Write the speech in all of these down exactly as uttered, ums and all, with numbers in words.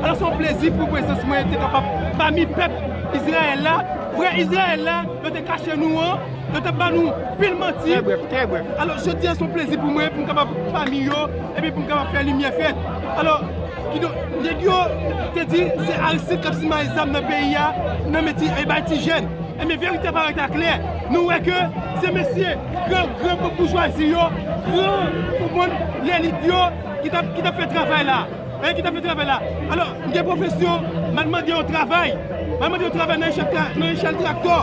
Alò, se yon plezi pou prezans mwen te kapab pami pèp Izrayèl la, vrè Izrayèl la, yo te kache nou an, yo te ba nou pil manti. Trè brèf, trè brèf. Alò, jodi a, se yon plezi pou mwen pou m kapab pami yo, epi pou m kapab fè limyè fèt. Alò, kidonk, nèg yo te di se Aristide k ap simaye zam nan peyi a, nan men ti, e bay ti jèn. Ebyen, verite a parèt aklè. Nou wè ke se mesye gran, gran boujwazi yo, gran, ou konprann, lelit yo ki t ap, ki t ap fè travay la. E ki t ap fè travay la. Alò, m gen pwofesyon, m al mande yon travay. M al mande yon travay nan echèl tra-, nan echèl traktò,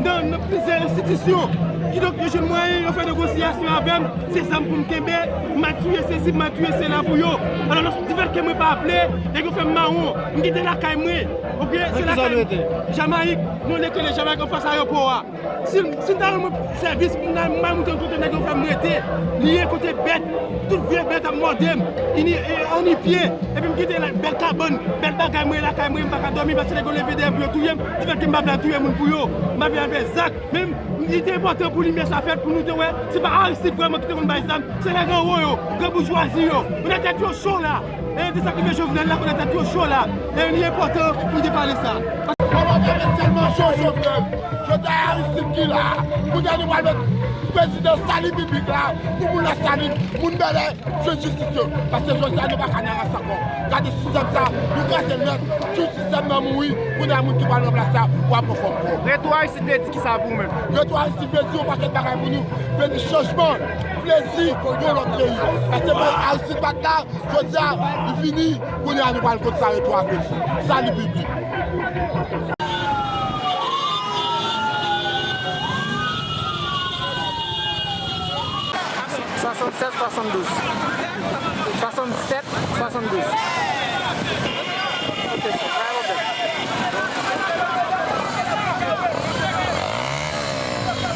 nan, nan plizyè enstitisyon. Kidonk, yo jwenn mwayen, yo fè negosyasyon avè m, se zam pou m kenbe, m al touye sesi, m al touye sela pou yo. Alò, lòske, difèt ke mwen pa vle, nèg yo fè m mawon, m kite lakay mwen. Oke, se lakay mwen. Jamayik, nou rele Jamayik anfas ayewopò a. Si, si m ta renmen sèvis, m ta, m ta montre l kote nèg yo fè m rete. Li ye kote bèt, tout vye bèt ap mòde m. Ini, e, anni pye. Epi m kite la, bèl kabann, bèl bagay mwen lakay mwen, m pa ka dòmi paske nèg yo leve dèyè m pou yo touye m. Difèt ke m pa vle al touye moun pou yo. M pa vle al fè zak. Men m, li te enpòtan pou limyè sa fèt, pou nou te wè, se pa Aristide vrèman ki te konn bay zam. Se nèg anwo yo, gran boujwazi yo. Kote tèt yo cho la. E yo te sakrifiye Jovenel la, kote tèt yo cho la. E li enpòtan pou nou te pale sa. Kòman w te met sèlman Jo-, Jovenel? Jodi a Aristide ki la. Kounye a nou pral met prezidan sali piblik la. Pou moun nan sali, moun bèlè, jwenn jistis yo. Paske jodi a nou pa ka nan rans ankò. Gade sistèm sa, nou kraze l nèt. Tout sistèm nan mouri. Kounye a moun ki pral ranplase a, w ap anfòm twòp. Retou Aristide vle di kisa pou ou menm? Retou Aristide vle di yon pakèt bagay pou nou. Vle di chanjman. Vle di yon lòt peyi. Paske bon, Aristide pa t la, jodi a, li fini. Kounye a, nou pral konn sa retou a vle di. Sali piblik. Swasannsèt swasanndouz. Swasannsèt swasanndouz.